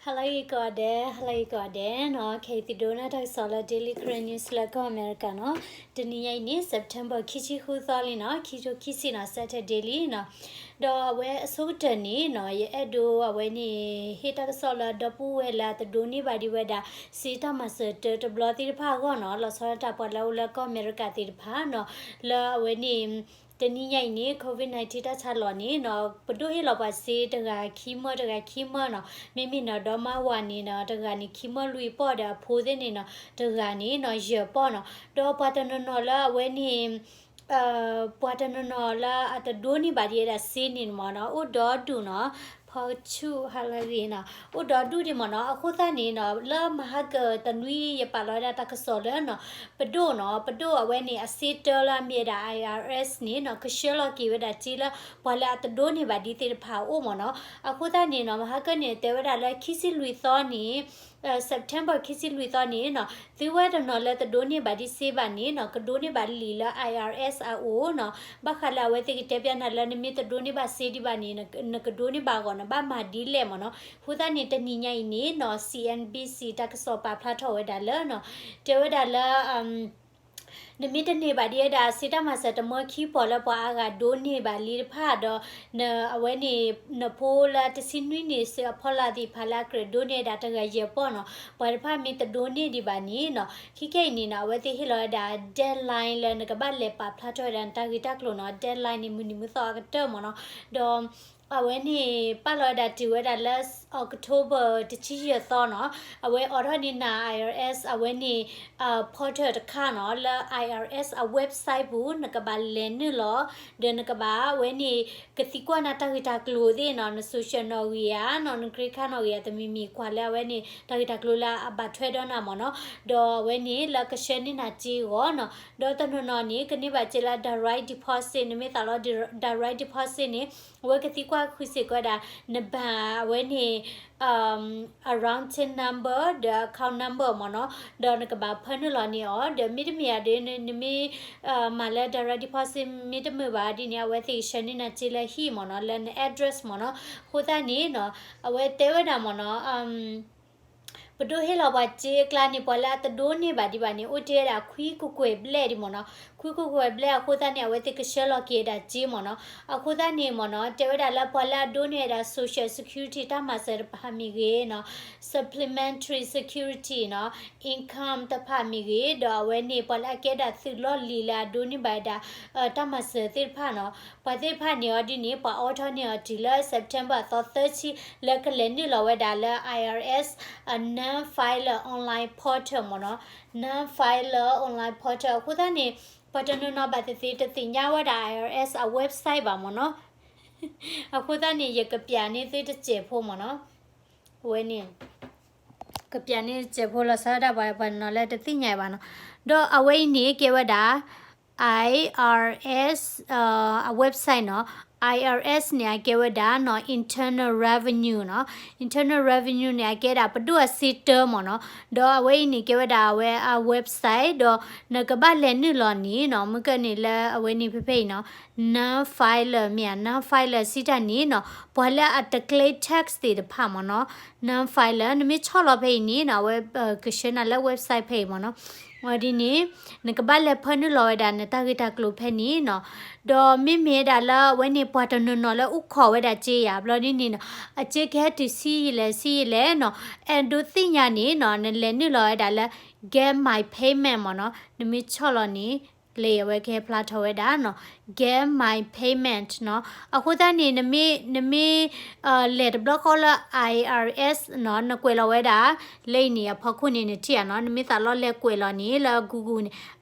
ဟါလၢဂ့ၤကိးဂၤဒဲး, ဟါလၢဂ့ၤကိးဂၤဒဲးနီၤ, ခဲအံၤသုဒိကနၣ်တၢ်ကစီၣ်လၢ Daily Karen News လၢကီၢ်အမဲရကၤနီၤ. တနံၤညါအံၤန့ၣ် September ခံဆံဃုသီလံနီၤ, ခံထိခံဆံနီၤ, Saturday လံနီၤ. ဒီးအဝဲအဆိကတၢၢ်န့ၣ်နီၤ, ယအဲၣ်ဒိးအဝဲန့ၣ် ဟ့ၣ်တၢ်ကစီၣ်လၢဒီပုၢ်ဝဲၢ်လၢအတဒိးန့ၢ်ဘၣ်ဒံးဝဲဒၣ် စ့တၢ်မၤစၢၤတၢတဘျီသ့ၣ်တဖၣ်အဂီၢ်နီၤ, လီၤဆီဒၣ်တၢ်ပှၤလၢအအိၣ်လၢကီၢ်အမဲရကၤသ့ၣ်တဖၣ်နီၤ, လၢအဝဲန့ၣ် တနံၤညါအံၤန့ၣ် COVID nineteen တၢ်ဆါလီၤန့ၣ်နီၤ, ပဒိၣ်ဟ့ၣ်လီၤပှၤစ့တဂၤခံမၢၢ် တဂၤခံမၢၢ်နီၤ, မ့မ့ၢ်နီၤ ဒီမါဝၤန့ၣ်နီၤ တဂၤန့ၣ်ခံမၢၢ်လွံၢ်ပီၢ်ဒီးအဖိသ့ၣ်န့ၣ်နီၤ တဂၤန့ၣ်နီၤ ယဲၢ်ပီၢ်နီၤ, ဒီးပှၤတနီၤနီၤလၢအဝဲန့ၣ် ပှၤတနီၤနီၤလၢအတဒိးန့ၢ်ဘၣ်ဒံးဝဲဒၣ်စ့န့ၣ်မ့ၢ်နီၤ, အိၣ်ဒီဒူၣ်နီၤ, ဖီဆူၣ်ဟါလၢဂ့ၤနီၤ, အိၣ်ဒီဒူၣ်ဒံးမ့ၢ်နီၤ, အဃိသတးန့ၣ်နီၤ လၢမဟါကတနွံယပာ်လီၤဝဲဒၣ်တၢ်ကစီၣ်လၢနီၤ, ပဒိၣ်နီၤ, ပဒိၣ်အဝဲန့ၣ် အစ့တၢလၢအမ့ၢ်ဝဲဒၣ် IRS န့ၣ်နီၤ, ကဆှၢလီၤက့ၤဝဲဒၣ်စ့လၢ ပှၤလၢအတဒိးန့ၢ်ဘၣ်ဒံးသ့ၣ်တဖၣ်အအိၣ်မ့ၢ်နီၤ, အဃိသတးန့ၣ်နီၤ မဟါကန့ၣ်တဲဝဲဒၣ်လၢခံဆံလွံၢ်သီန့ၣ် September ခံဆံလွံၢ်သီန့ၣ်နီၤ, သုဝဲတနီၤလၢတဒိးန့ၢ်ဘၣ်ဒံးစ့ဘၣ်န့ၣ်နီၤ, ကဒိးန့ၢ်ဘၣ်လံာ်လၢ IRS အအိၣ်နီၤ, ဘၣ်ဃးလၢအဝဲသ့ၣ်ကတဲပျးနၤလၢနမ့ၢ်တဒိးန့ၢ်ဘၣ်စ့ဒံးဘၣ်န့ၣ် နကဒိးန့ၢ်ဘၣ်အဂီၢ် နဘၣ်မၤဒ်လဲၣ်မ့ၢ်နီၤ, အဃိသတးန့ၣ် တနံၤညါအံၤန့ၣ်နီၤ CNBC တၢ်ကစီၣ်ပာ်ဖျါထီၣ်ဝဲဒၣ်လၢနီၤ, တဲဝဲဒၣ်လၢ နမ့ၢ်တန့ၢ်ဘၣ်ဒံးဝဲဒၣ် စ့တၢ်မၤစၢၤတမၢခံပီၢ်လၢပှၤအါဂၤဒိးန့ၢ်ဘၣ်လံတဖၣ်ဒီး အဝဲန့ၣ် နဖိလၢတဆံနွံနံၣ်စ့အဖီလာ်သ့ၣ်တဖၣ်လၢအကြၢးဒိးန့ၢ်ဝဲဒၣ်တဂၤယဲၢ်ပီၢ်နီၤ, ပှၤတဖၣ်မ့ၢ်တဒိးန့ၢ်ဒံးဘၣ်န့ၣ်နီၤ, ခံခဲအံၤန့ၣ်နီၤ အဝဲသ့ၣ်ဟ့ၣ်လီၤဝဲဒၣ် deadline လၢနကဘၣ်လဲၤပာ်ဖျါထီၣ်ဝဲဒၣ်နတၢ်ဂ့ၢ်တၢ်ကျိၤနီၤ, deadline န့ၣ်မုၢ်နံၤမုၢ်သီအကတၢၢ်မ့ၢ်နီၤ, ဒီး အဝဲန့ၣ် ပာ်လီၤဝဲဒၣ်တုၤဝဲဒၣ်လၢ October တဆံယဲၢ်သီနီၤ, အဝဲအိးထီၣ်န့ၢ်နၤ IRS အဝဲန့ၣ် portal တခါနီၤ, လၢ IRS အ website ပူၤ နကဘၣ်လဲၤနုာ်လီၤ, ဒီးနကဘၣ်အဝဲန့ၣ် ကသံကွၢ်နၤတၢ်ဂ့ၢ်တၢ်ကျိၤသ့ၣ်နီၤ, န social နီၣ်ဂံၢ်ဧါနီၤ, န credit card နီၣ်ဂံၢ်ဧါ တမံၤမံၤကွၢ်လၢအဝဲန့ၣ် တၢ်ဂ့ၢ်တၢ်ကျိၤလၢအဘၣ်ထွဲဒီးနၤမ့ၢ်နီၤ, ဒီးအဝဲန့ၣ်လၢကဆှၢန့ၢ်နၤစ့အဂီၢ်နီၤ, ဒီးတနီၤနီၤန့ၣ် ကန့ၢ်ဘၣ်စ့လၢ direct deposit နမ့ၢ်သးလီ direct deposit န့ၣ် အဝဲကသံကွၢ်ဃုာ်စ့ၢ်ကီးဝဲဒၣ် နဘဏ်အဝဲန့ၣ် အ routing number ဒီး account number မ့ၢ်နီၤ, ဒီးနကဘၣ်ဖၢနုာ်လီၤန့ၢ်အီၤ, ဒီးမ့တမ့ၢ်ဧါဒီး နမ့ၢ်မၤလၢ direct deposit မ့တမုာ်ဘၣ်ဒ်န့ၣ် အဝဲသ့ၣ်ကဆှၢန့ၢ်နၤစ့လၢဟံၣ်မ့ၢ်နီၤ, လၢန address မ့ၢ်နီၤ, အဃိသတးန့ၣ်နီၤ အဝဲတဲဝဲဒၣ်မ့ၢ်နီၤ ပဒိၣ်ဟ့ၣ်လီၤပှၤစ့အကျါန့ၣ် ပှၤလၢအတဒိးန့ၢ်ဘၣ်ဒံးဘၣ်န့ၣ် အိၣ်တ့ၢ်ဝဲဒၣ်ခွံကကွဲၢ်ဘျဲၣ်ဒံးမ့ၢ်နီၤ, ခွံကကွဲၢ်ဘျဲၣ်အဃိသတးန့ၣ် အဝဲသ့ၣ်ကဆှၢလီၤက့ၤဝဲဒၣ်စ့မ့ၢ်နီၤ, အဃိသတးန့ၣ်မ့ၢ်နီၤ တဲဝဲဒၣ်လၢပှၤလၢအဒိးန့ၢ်ဝဲဒၣ် social security တၢ်မၤစၢၤတဖၣ်မ့ၢ်ဂ့ၤနီၤ, supplementary security နီၤ, income တဖၣ်မ့ၢ်ဂ့ၤ, ဒီးအဝဲန့ၣ် ပှၤလၢအကဲဒၣ်သုးလီၢ်လံၤလၢအဒိးန့ၢ်ဘၣ်ဝဲဒၣ် တၢ်မၤစၢၤသ့ၣ်တဖၣ်နီၤ, ပှၤသ့ၣ်တဖၣ်န့ၣ်အီၤဒ်န့ၣ် ပှၤအိးထီၣ်န့ၢ်အီၤတုၤလၢ September အသီသၢဆံ လၢကလဲၤနုာ်လီၤဝဲဒၣ်လၢ IRS အ non-filer online portal မ့ၢ်နီၤ, non-filer online portal အဃိသတးန့ၣ် ပှၤတနီၤနီၤဘၣ်သ့ၣ်သ့ၣ်တသ့ၣ်ညါဝဲဒၣ် IRS အ website ဘၣ်မ့ၢ်နီၤ, အဃိသတးန့ၣ် ယကပျးန့ၢ်သုတစဲးဖိမ့ၢ်နီၤ, အဝဲန့ၣ် ကပျးန့ၢ်တစဲးဖိလီၤဆီဒၣ်တၢ်ပှၤ ပှၤတနီၤလၢတသ့ၣ်ညါဘၣ်နီၤ, ဒီးအဝဲအံၤန့ၣ်ကဲဝဲဒၣ် IRS အ website နီၤ, IRS န့ၣ် အကဲဝဲဒၣ်နီၤ Internal Revenue နီၤ, Internal Revenue န့ၣ် အကဲဒၣ်ပဒိၣ်အစ့တၢမ့ၢ်နီၤ, ဒီးအဝဲအံၤန့ၣ် ကဲဝဲဒၣ်အဝဲအ website ဒီးနကဘၣ်လဲၤနုာ်လီၤန့ၣ်နီၤ, မ့ၢ်ကန့ၣ်လၢအဝဲန့ၣ်ဖဲဖဲအံၤနီၤ, non-filer မ့ၢ်ဧါ, non-filer စံးတၢ်န့ၣ်နီၤ, ပှၤလၢအတ claim tax သ့ၣ်တဖၣ်မ့ၢ်နီၤ, non-filer နမ့ၢ်ဆီၣ်လီၤဖဲအံၤန့ၣ်နီၤ, အဝဲကဆှၢနၤလၢ website ဖဲအံၤမ့ၢ်နီၤ, ဝဲဒ်န့ၣ် နကဘၣ်လဲၤဖၢနုာ်လီၤဝဲဒၣ်နတၢ်ဂ့ၢ်တၢ်ကျိၤဖဲန့ၣ်နီၤ, ဒီးမ့မ့ၢ်ဝဲဒၣ်လၢအဝဲန့ၣ် ပှၤတနီၤနီၤလၢအိၣ်ခိးဝဲဒၣ်စ့ယၤ ဘျီဒ်န့ၣ်နီၤ, အစ့ကဟဲတုၤဆံးယံာ်လဲၣ်ဆံးယံာ်လဲၣ်နီၤ, အဲၣ်ဒိးသ့ၣ်ညါန့ၣ်နီၤ, နလဲၤနုာ်လီၤဝဲဒၣ်လၢ Get My Payment မ့ၢ်နီၤ, နမ့ၢ်ဆီၣ်လီၤန့ၣ် လၢအဝဲကဟဲဖျါထီၣ်ဝဲဒၣ်နီၤ, Get My Payment နီၤ, အဃိသတးန့ၣ် နမ့ၢ် နမ့ၢ် လဲၤတဘျီဃီလၢ IRS နီၤ, နကွဲးလီၤဝဲဒၣ် လၢအံၤန့ၣ် အဖီခိၣ်န့ၣ် နထံၣ်ဧါနီၤ, နမ့ၢ်သးလီၤလဲၤကွဲးလီၤန့ၣ် လၢ Google န့ၣ်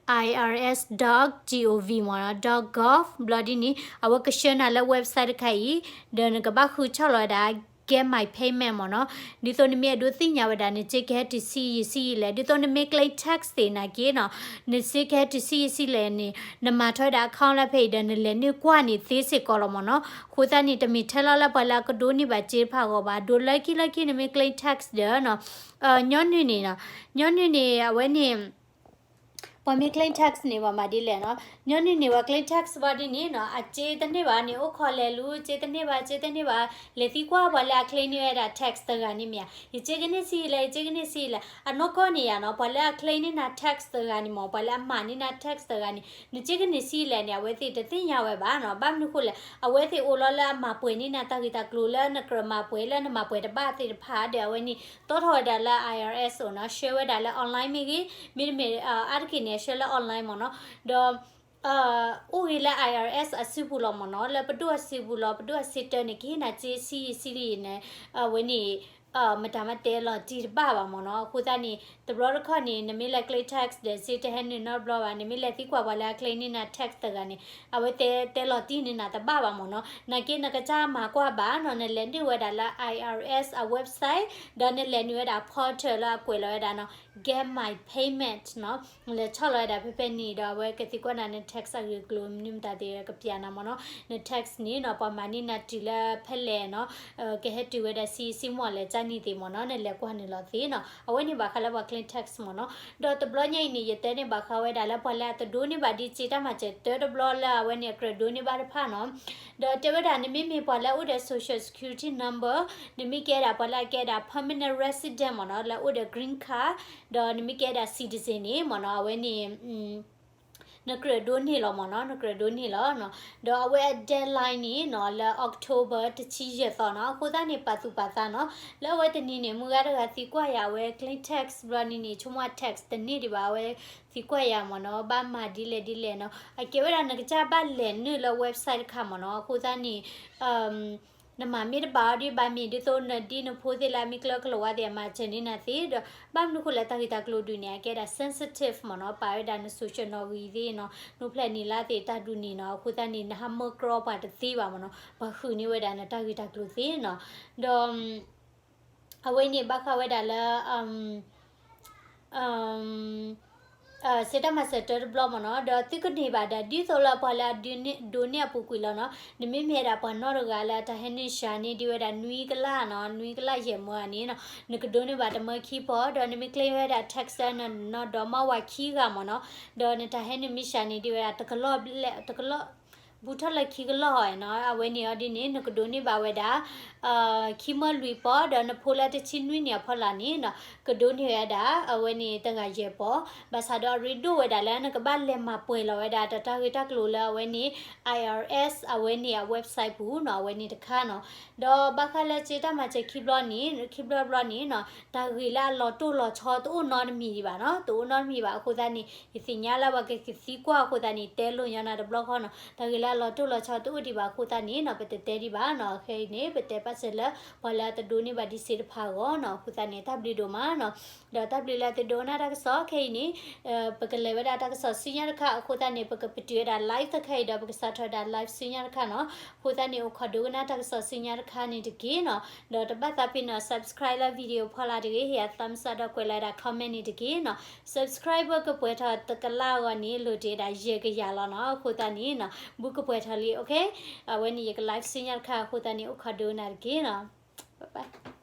irs dot gov မ့ၢ်နီၤ, dot gov ဘျီဒ်န့ၣ် အဝဲကဆှၢနၤလၢ website တခါအံၤ, ဒီးနကဘၣ်ဃုဆီၣ်လီၤဝဲဒၣ် Get My Payment မ့ၢ်နီၤ, ဒ်သိးနမ့ၢ်အဲၣ်ဒိးသ့ၣ်ညါဝဲဒၣ် နစ့ကဟဲတုၤဆံးယံာ်ဆံးယံာ်လဲၣ်, ဒ်သိးနမ့ၢ် claim tax သ့ၣ်နာ်က့နီၤ, နစ့ကဟဲတုၤဆံးယံာ်ဆံးလဲၣ်န့ၣ် နမၤထီၣ်ဝဲဒၣ် account လၢဖဲအံၤဒီး နလဲၤနုာ်ကွၢ်န့ၣ်သ့စ့ၢ်ကီးလီၤမ့ၢ်နီၤ, အဃိသတးန့ၣ် တမ့ၢ်ထဲလီၤလၢပှၤလၢအကဒိးန့ၢ်ဘၣ်စ့တဖၣ်အဂီၢ်ဘၣ်, ဒိးလၢခံလၢခံနမ့ၢ် claim tax ဒီးနီၤ, ညီနုၢ်န့ၣ်နီၤ, ညီနုၢ်န့ၣ် အဝဲန့ၣ် ပှၤမ့ၢ် claim tax န့ၣ် ပှၤမၤဒ်လဲၣ်နီၤ. ညီနုၢ်န့ၢ်ဝဲ claim tax ဘၣ်ဒ်န့ၣ်နီၤ အစ့တန့ၢ်ဘၣ်န့ၣ် အိၣ်ခိးလဲၤလူၤ စ့တန့ၢ်ဘၣ် စ့တန့ၢ်ဘၣ် လဲၤသံကွၢ်ပှၤလၢအ claim န့ၢ်ဝဲဒၣ် tax တဂၤန့ၣ်မ့ၢ်ဧါ, ယစ့ကန့ၢ်ဆံးလဲၣ် ယစ့ကန့ၢ်ဆံးလဲၣ် အနီၢ်ကီၢ်န့ၣ်ယါနီၤ ပှၤလၢအ claim န့ၢ်နၤ tax တဂၤန့ၣ်မ့ၢ် ပှၤလၢအမၤန့ၢ်နၤ tax တဂၤန့ၣ် နစ့ကန့ၢ်ဆံးလဲၣ်န့ၣ် အဝဲသ့ၣ်တသ့ၣ်ညါဝဲဘၣ်နီၤ. ဘၣ်မနုၤဃိလဲၣ် အဝဲသ့ၣ်အိၣ်လီၤလၢအမၤပှဲၤန့ၢ်နၤတၢ်ဂ့ၢ်တၢ်ကျိၤလၢနကြၢးမၤပှဲၤလၢနမၤပှဲၤတဘၣ်သ့ၣ်တဖၣ်ဒီး အဝဲန့ၣ် တီထီၣ်ဝဲဒၣ်လၢ I R S အိၣ်နီၤ ဆှၢဝဲဒၣ်လၢ online မ့ၢ်ဂ့ၤ မ့တမ့ၢ် အါတက့ၢ်န့ၣ် ဆှၢလၢ online မ့ၢ်နီၤ. ဒီး အိၣ်ဂ့ၤလၢ I R S အစုပူၤလီၤမ့ၢ်နီၤ လၢပဒိၣ်အစုပူၤလီၤ ပဒိၣ်အစုတၢန့ၣ် ကဟ့ၣ်နၤစ့ဆံးယံာ်ဆံးလံန့ၣ် အဝဲန့ၣ် မတၤမတၤတဲလီၤတံၢ်တဘၣ်ဘၣ်မ့ၢ်နီၤ. အဃိသတးန့ၣ် တဘျီတခီၣ်န့ၣ် နမ့ၢ်လဲၤ claim tax ဒီးစ့တဟဲနုာ်နီတဘျီဘၣ် နမ့ၢ်လဲၤသံကွၢ်ပှၤလၢအ claim န့ၢ်နၤ tax တဂၤန့ၣ် အဝဲတဲတဲလီၤတံၢ်န့ၢ်နၤတဘၣ်ဘၣ်မ့ၢ်နီၤ. နာ်က့နကစၢ်မၤကွၢ်ဘၣ်နီၤ နလဲၤနုာ်ဝဲဒၣ်လၢ I R S အ website ဒီးနလဲၤနုာ်ဝဲဒၣ် portal လၢအကွဲးလီၤဝဲဒၣ်နီၤ Get My Payment နီၤ နလဲၤဆီၣ်လီၤဝဲဒၣ်ဖဲဖဲန့ၣ်ဒီး အဝဲကသံကွၢ်နၤန tax အဂ့ၢ်အကျိၤမနုၤမတၤသ့ၣ်ကပျးနၤမ့ၢ်နီၤ. န tax န့ၣ်နီၤ ပှၤမၤန့ၢ်နၤတုၤလၢဖဲလဲၣ်နီၤ ကဟဲတုၤဝဲဒၣ်ဆံးဆံးမီၢ်လဲၣ်ကန့ၣ်သ့ၣ်မ့ၢ်နီၤ နလဲၤကွၢ်နုာ်လီၤသ့နီၤ. အဝဲန့ၣ်ဘၣ်ဃးလၢပှၤ claim tax မ့ၢ်နီၤ. ဒီးတဘျီညါအံၤန့ၣ် ယတဲန့ၢ်ဘၣ်ဃးဝဲဒၣ်လၢပှၤလၢအတဒိးန့ၢ်ဘၣ်ဒ်စ့တၢ်မၤစၢၤတၢတဘျီလၢအဝဲန့ၣ်အကြၢးဒိးန့ၢ်ဘၣ်တဖၣ်နီၤ ဒီးတဲဝဲဒၣ် နမ့မ့ၢ်ပှၤလၢအအိၣ်ဒီး social security number နမ့ၢ်ကဲဒၣ်ပှၤလၢအကဲဒၣ် permanent resident မ့ၢ်နီၤ လၢအအိၣ်ဒီး green card ဒီးနမ့ၢ်ကဲဒၣ် citizen န့ၣ်မ့ၢ်နီၤ အဝဲန့ၣ် နကြၢးဒိးန့ၢ်လီၤမ့ၢ်နီၤ နကြၢးဒိးန့ၢ်လီၤနီၤ. ဒီးအဝဲအ deadline န့ၣ်နီၤ လၢ October တဆံယဲၢ်သီနီၤ. အဃိသတးန့ၣ် ပာ်သူၣ်ပာ်သးနီၤ လၢအဝဲတနံၤန့ၣ် မုၢ်ဂၤတဂၤသံကွၢ်ယၤ အဝဲ claim tax ဘျီန့ၣ်န့ၣ် ဆိကမိၣ် tax တန့ၢ်ဒံးဘၣ် အဝဲသံကွၢ်ယၤမ့ၢ်နီၤ ဘၣ်မၤဒ်လဲၣ်ဒ်လဲၣ်နီၤ. အကဲဝဲဒၣ်နကစၢ်ဘၣ်လဲၤနုာ်လၢ website တခါမ့ၢ်နီၤ. အဃိသတးန့ၣ် နမၤမ့ၢ်တဘၣ်အီၤဒ်ဘၣ်မ့ၢ်ဒ်သိးနဒ်နဖိသ့ၣ်လၢအမ့ၢ်ကျၢၤကလီၤဝါသ့ၣ်အမၤစၢၤန့ၢ်နၤသ့ဒီး ဘၣ်မနုၤဃိလဲၣ် တၢ်ဂ့ၢ်တၢ်ကျိၤဒုးန့ၣ် အကဲဒၣ် sensitive မ့ၢ်နီၤ ပာ်ဝဲဒၣ်န social နီၣ်ဂံၢ်သ့ၣ်နီၤ နိဖျဲၣ်နံၣ်လါသ့ၣ်တၢ်ဒုးန့ၣ်နီၤ. အဃိသတးန့ၣ် နဟးမၢကြီပှၤတသ့ဘၣ်မ့ၢ်နီၤ ပှၤဃုန့ၢ်ဝဲဒၣ်နတၢ်ဂ့ၢ်တၢ်ကျိၤသ့နီၤ. ဒီး အဝဲန့ၣ်ဘၣ်ဃးဝဲဒၣ်လၢ စ့တၢ်မၤစၢၤတၢတဘျီမ့ၢ်နီၤ ဒီးသုကန့ၢ်ဘၣ်ဒၣ်ဒ်သိးလၢပှၤလၢအဒိးန့ၢ်အပူၤကွံာ်လီၤနီၤ. နမ့မ့ၢ်ဝဲဒၣ်ပှၤနီတဂၤလၢအတၢ်ဟဲနုာ်စှၤန့ၢ်ဒံးဝဲဒၣ်နွံကလးနီၤ နွံကလးယဲၢ်မၢန့ၣ်နီၤ နကဒိးန့ၢ်ဘၣ်တမၢခံဖီ ဒီးနမ့ၢ် claim ဝဲဒၣ် tax နီၤဒီးမါဝၤခံဂၤမ့ၢ်နီၤ ဒီးနတၢ်ဟဲနုာ်မ့ၢ်စှၤန့ၢ်ဒံးဝဲဒၣ်တကလီၢ်ဘျဲၣ် တကလီၢ် ဘူးထီၣ်လၢခံကလီၢ်နီၤ အဝဲန့ၣ်အီၤဒ်န့ၣ် နကဒိးန့ၢ်ဘၣ်ဝဲဒၣ် ခံမၢလွံၢ်ဖီ ဒီးနဖိလၢတဆံနွံနံၣ်အဖီလာ်န့ၣ်နီၤ ကဒိးန့ၢ်ဝဲဒၣ် အဝဲန့ၣ်တဂၤယဲၢ်ဖီ ဘၣ်ဆၣ်ဒီးအရ့ဒိၣ်ဝဲဒၣ်လၢနကဘၣ်လဲၤမၤပှဲၤလီၤဝဲဒၣ်တၢ်ဂ့ၢ်တၢ်ကျိၤလၢအဝဲန့ၣ် I R S အဝဲန့ၣ်အ website ပူၤနီၤ အဝဲန့ၣ်တခါနီၤ. ဒီးဘၣ်ဃးလၢစ့တၢ်မၤစၢၤခံဘျီန့ၣ် ခံဘျီဘျီန့ၣ်နီၤ တၢ်ဂ့ၢ်လၢအလီၤတိၢ်လီၤဆီတအိၣ်နီတမံၤဒံးဘၣ်နီၤ တအိၣ်နီတမံၤဘၣ် အဃိသတးန့ၣ် ယသ့ၣ်ညါလၢပှၤကကသံကွၢ်အဃိသတးန့ၣ် တဲလိာ်ညီနၤတဘျီဃီနီၤ တၢ်ဂ့ၢ်လၢအလီၤတိၢ်လီၤဆီတအိၣ်ဒံးဘၣ်အဃိသတးန့ၣ်နီၤ ပတတဲဒံးဘၣ်နီၤ ခဲအံၤန့ၣ် ပတဲပာ်စၢၤလၢ ပှၤလၢအတဒိးန့ၢ်ဘၣ်ဒ်စ့တဖၣ်အဂီၢ်နီၤ အဃိသတးန့ၣ် တၢ်ဘျုးဒိၣ်မးနီၤ ဒီးတၢ်ဘျုးလၢသုဒိကနၣ်တၢ်ကစီၣ်ခဲအံၤန့ၣ် ပကလဲၤဝဲဒၣ်တၢ်ကစီၣ်ဆူညါတခါ အဃိသတးန့ၣ် ပကပတုာ်ဝဲဒၣ် live တခါအံၤဒီး ပကစးထီၣ်ဝဲဒၣ် live ဆူညါတခါနီၤ အဃိသတးန့ၣ် အိၣ်ခိးဒိကနၣ်တၢ်ကစီၣ်ဆူညါတခါန့ၣ်တက့ၢ်နီၤ ဒီးတဘၣ်သးဖဲနီၤ subscribe လၢ video ဖီလာ်တဂ့ၤ ဟ့ၣ်ယၤ thumbs up ဒီးကွဲးလီၤဝဲဒၣ် comment န့ၣ်တက့ၢ်နီၤ subscriber ကပှဲၤထီၣ်တကလးအဂီၢ်န့ၣ် လိၣ်တ့ၢ်ဝဲဒၣ်ယဲၢ်ကယၤလီၤနီၤ အဃိသတးန့ၣ်နီၤ ဘူးကပှဲၤထီၣ်လံ okay အဝဲန့ၣ် ယက live ဆူညါတခါ အဃိသတးန့ၣ် အိၣ်ခိးဒိကနၣ်တက့ၢ်နီၤ bye bye